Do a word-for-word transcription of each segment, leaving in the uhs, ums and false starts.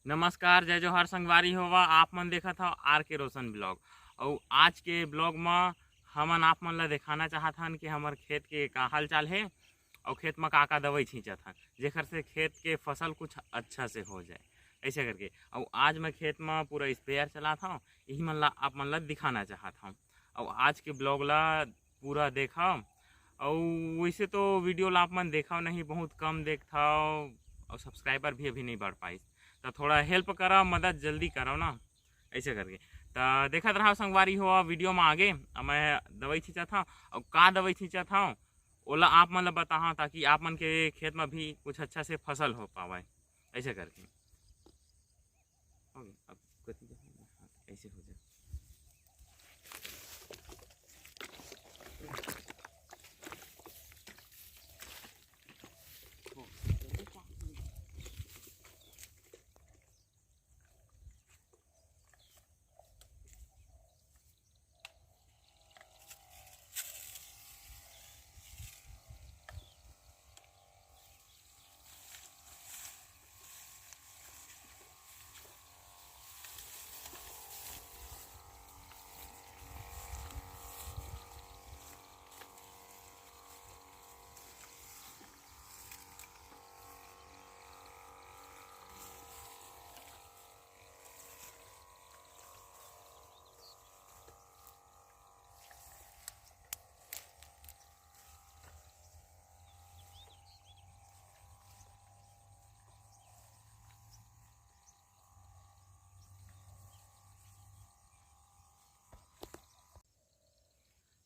नमस्कार, जय जोहार संगवारी हो, आप मन देखत हव आर के रोशन ब्लॉग। अउ आज के ब्लॉग म हमन आप मन ला दिखाना चाहत हन कि हमर खेत के का हालचाल हे अउ खेत म का का दवई छींचत हन, जेकर से खेत के फसल कुछ अच्छा से हो जाए, ऐसे करके। अउ आज मैं खेत म पूरा स्प्रेयर चलात हव, यही मन ला आप मन ला दिखाना चाहत हव। अउ आज के ब्लॉग ला पूरा देखव। अउ वैसे तो वीडियो ला आप मन देखव नहीं, बहुत कम देखथव, अउ सब्सक्राइबर भी अभी नहीं बढ़ पाइस, तो थोड़ा हेल्प करव, मदद जल्दी करव ना, ऐसे करके। तो देखत रहा संगवारी हो वीडियो में आगे। अब मैं दवाई छींचत हव, अउ का दवाई छींचत हव, ओला आप मन ला बताहव, ताकि आप मन के खेत में भी कुछ अच्छा से फसल हो पावे, ऐसे करके। हो गया, अब कति जगह हाथ ऐसे हो जाए।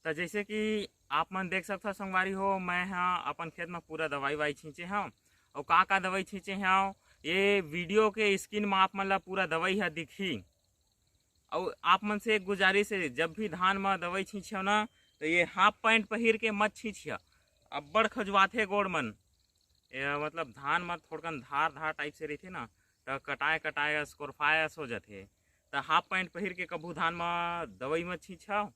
तो जैसे कि आप मन देख सकथव संगवारी हो, मैं ह अपन खेत में पूरा दवाई वाई छींचे हव। अउ का का दवाई छींचे हव, ये वीडियो के स्क्रीन में आप मन ला पूरा दवाई ह दिखही। अउ आप मन से एक गुजारिश हे, जब भी धान में दवाई छींचव ना, तो ये हाफ पैंट पहिर के मत छींचिया, अब्बड़ खजुआथे गोड़ मन। ये मतलब धान में थोड़कन धार धार टाइप से रहिथे ना, तो कटाए कटाए अस, कोरफाए अस हो जाथे। तो हाफ पैंट पहिर के कभू धान में दवाई मत छींचव।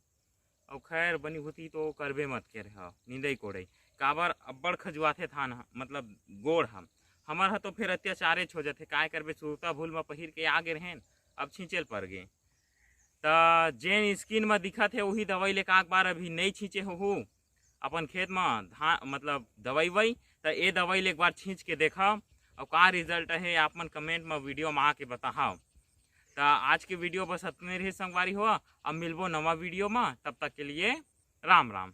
अउ खैर, बनी भूती तो करबे मत करे ह, निंदई कोड़ई। काबर अब्बड़ खजुआथे धान ह, मतलब गोड़ ह। हमर ह तो फेर अत्याचारेच हो जाथे, काय करबे, सुरता भूल म पहिर के आ गे रहेन, अब छींचे ल पर गे। त जेन स्क्रीन म दिखत हे, उही दवाई ले काक बार अभी नई छींचे होहू अपन खेत म धान, मतलब दवाई वई, त ए दवाई ले एक बार छींच के देखव, अउ का रिजल्ट हे, आप मन कमेंट म, वीडियो म आके बताहव। त आज के वीडियो बस अतने रहे संगवारी हो, अब मिलबो नवा वीडियो म, तब तक के लिए राम राम।